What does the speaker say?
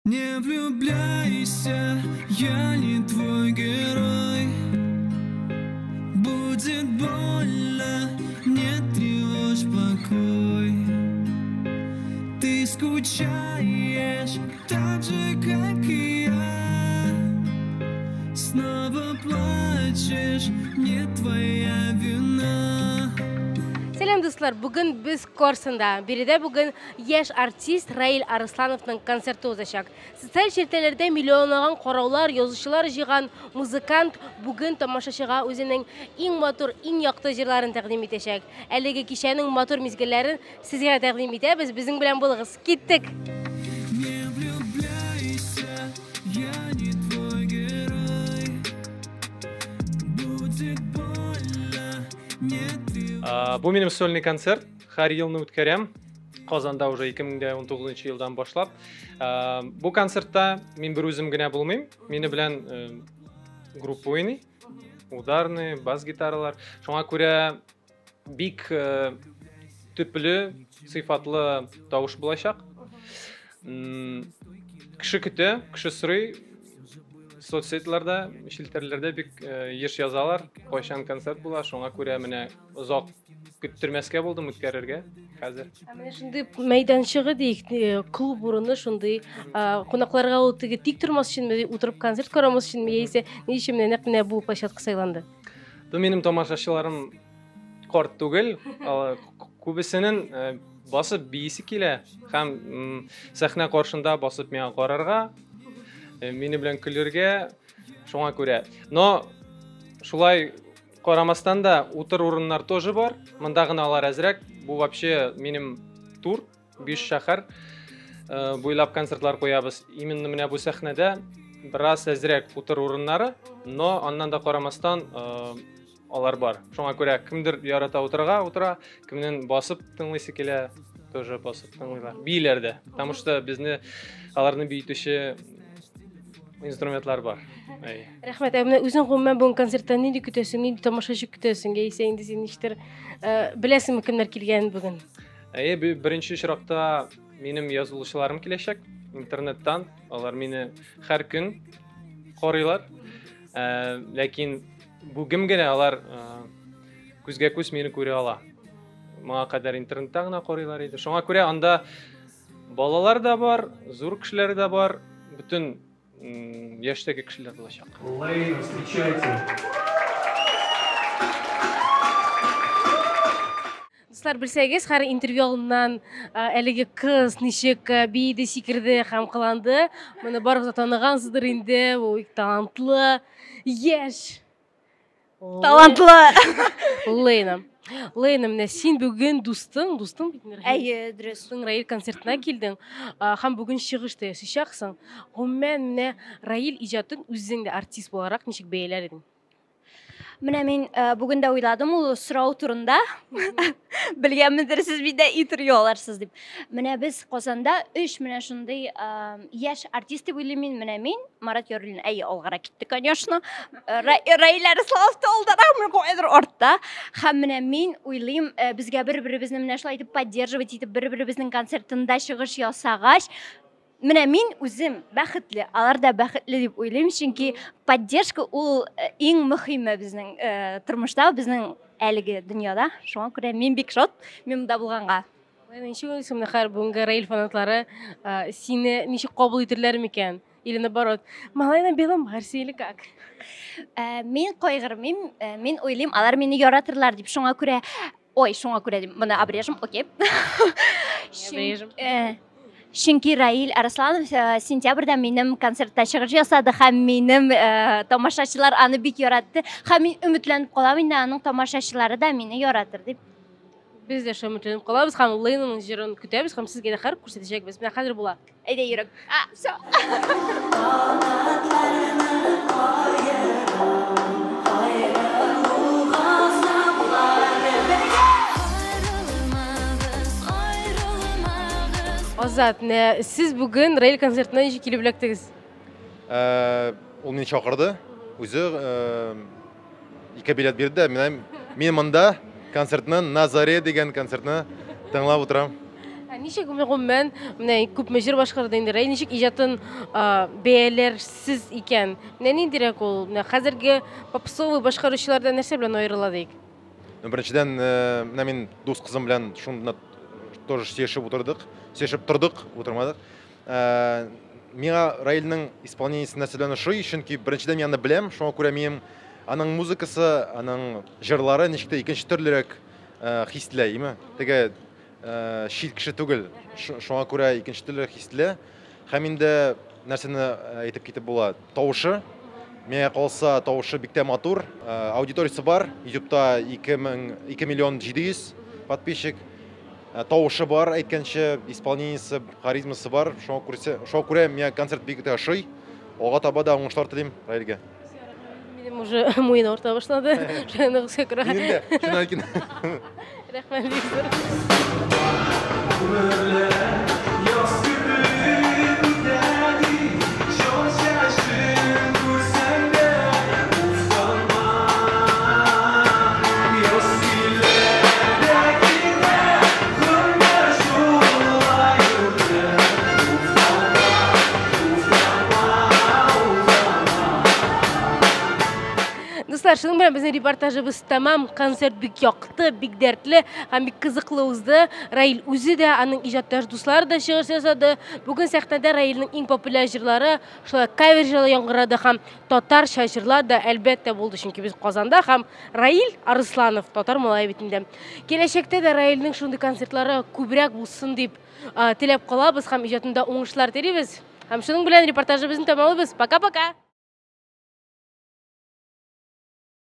Не влюбляйся, я не твой герой. Будет больно, не тревожь покой. Ты скучаешь так же, как и я. Снова плачешь, не твоя вина. Сәлам, дуслар! Бүген без Корсунда. Биредә бүген яшь артист Раил Арыслановның концерты узачак. Социаль челтәрләрдә миллионлаган караулар, язучылар җыйган музыкант бүген тамашачыга үзенең иң матур, иң якты җырларын тәкъдим итәчәк. Әлеге кичәнең матур мизгелләрен сезгә тәкъдим итәбез. Безнең белән булыгыз. Киттек! Не влюбляйся, я не твой герой. Будет больно, не тревожь. Бу минем сольный концерт. Һәр елны үткәрәм. Казанда уже 2019 елдан башлап. Бу концертта мин бер үзем генә булмыйм. Мине белән группа уйный. Ударный, бас-гитаралар. Шуңа күрә бик төпле, сыйфатлы тавыш булачак. Кеше көтә, кеше сорый. Соцсетьләрдә, челтәрләрдә бик еш язалар, кайчан концерт була, шуңа күрә менә озак көттермәскә булдым үткәрергә хәзер. Ә менә шундый мәйданчыгы диек, клуб урыны шундый, кунакларга ул теге тик тормас өченме, утырып концерт карамас өченме, яисә ни өчен менә нәкъ менә бу площадка сайланды? Бу минем тамашачыларым карт түгел, күбесенең басып биисе килә һәм сәхнә каршында басып миңа карарга, мине белән көлергә, шуңа күрә. Но шулай карамастан да утыр урыннар тоже бар. Монда гына алар әзрәк. Бу вообще минем тур, 5 шәһәр буйлап концертлар куябыз. Именно менә бу сәхнәдә бераз әзрәк утыр урыннары, но аннан да карамастан алар бар. Шуңа күрә кемдер ярата утырырга, утыра, кемнең басып тыңлыйсы килә, тоже басып тыңлыйлар. Бииләр дә, потому что безне аларны биетүче инструментлар бар. Әй. Рәхмәт. Ә менә үзең гомумән бүген концерттан нинди көтәсең, нинди тамашачы көтәсең? Яисә инде син ничектер беләсеңме кемнәр килгәнен бүген? Әйе, беренче очракта минем язылучыларым киләчәк интернеттан. Алар мине һәр көн карыйлар. Ләкин бүген генә алар күзгә күз мине күрә ала. Моңа кадәр интернетта гына карыйлар иде. Шуңа күрә анда балалар да бар, зур кешеләр дә бар, бөтен яшьтәге кешеләр булачак. Лейна, встречайте. Дуслар, белсәгез, һәр интервью алдыннан әлеге кыз ничек биеде, сикерде һәм кыланды. Моны барыгыз да таныгансыздыр инде. Бу бик талантлы, яшь. Талантлы. Лейна. Лейна, менә син бүген дустың, дустың бит инде, Раил. Әйе, дөрес. Дустың Раил концертына килдең. Һәм бүген чыгыш та ясыйчаксың. Гомумән, менә Раил иҗатын үзең дә артист буларак ничек бәяләр идең? Менә мин бүген дә уйладым ул сорау турында. Белгәнмендер, сез бит дә интервью аларсыз дип. Менә без Казанда өч менә шундый яшь артист дип уйлыйм мин. Менә мин, Марат Яруллин, әйе, алгарак китте, конечно. Раил Арысланов та алдарак, мин кайдыр артта. Һәм менә мин уйлыйм, безгә бер-беребезне менә шулай итеп поддерживать итеп, бер-беребезнең концертында чыгыш ясагач, менә мин үзем бәхетле, алар да бәхетле дип уйлыйм, чөнки поддержка ул иң мөһиме безнең тормышта, безнең әлеге дөньяда. Шуңа күрә мин бик шат, мин монда булганга. Лена, ничек уйлыйсың, менә хәзер бүгенге Раил фанатлары сине ничек кабул итерләр микән? Или наоборот, малай на белом барсе или как? Мин кайгырмыйм, мин уйлыйм, алар мине яратырлар дип, шуңа күрә, ой, шуңа күрә дим, моны обрежем, окей. Обрежем. Чөнки Раил Арысланов сентябрьдә минем концертта чыгыш ясады һәм минем тамашачылар аны бик яратты. Һәм мин өметләнеп калам инде, аның тамашачылары да мине яратыр дип. Без дә шул өметләнеп калабыз һәм Лейнаның җырын көтәбез һәм сезгә дә хәр күрсәтәчәкбез. Менә хәзер була. Әйдә, йөрәк. А, всё. Азат, менә сез бүген Раил концертына ничек килеп эләктегез? Ул мине чакырды. Үзе ике билет бирде. Менә мин монда концертны, На заре дигән концертны тыңлап утырам. Ә ничек гомумән, менә күпме җыр башкарды инде Раил, ничек иҗатын бәяләрсез икән? Менә ниндирәк ул? Менә хәзерге попсовый башкаручылардан нәрсә белән аерыла диек? Ну, беренчедән, менә мин дус кызым белән шунда тоже сөйләшеп утырдык, сөйләшеп тордык, утырмадык. Миңа Раилнең исполнениесе нәрсә белән ошый, чөнки беренчедән мин аны беләм, шуңа күрә минем аның музыкасы, аның җырлары ничек тә икенче төрлерәк хис ителә, име? Теге чит кеше түгел, шуңа күрә икенче төрлерәк хис ителә. Һәм инде нәрсәне әйтеп китеп була? Тавышы. Миңа калса, тавышы бик тә матур. Аудиториясе бар. YouTube'та 2 миллион 700 подписчик. Тавышы бар, әйткәнче, исполнениесе, харизмасы бар. Шуңа күрә, шуңа күрә миңа концерт бик тә ошый. Алга таба да уңышлар телим Раилгә. Минем уже муен авырта башлады. Шуны күрә. Минем дә, шуны әйткән. Рәхмәт бик зур. Дуслар, шуның белән безнең репортажыбыз тәмам. Концерт бик якты, бик дәртле һәм бик кызыклы узды. Раил үзе дә, аның иҗатташ дуслары да чыгыш ясады. Бүген сәхнәдә Раилнең иң популяр җырлары, шулай кавер җырлары яңгырады һәм татарча җырлар да әлбәттә булды, чөнки без Казанда һәм Раил Арысланов татар малае бит инде. Киләчәктә дә Раилнең шундый концертлары күбрәк булсын дип теләп калабыз һәм иҗатында уңышлар телибез. Һәм шуның белән репортажыбызны тәмамлыйбыз. Пока-пока!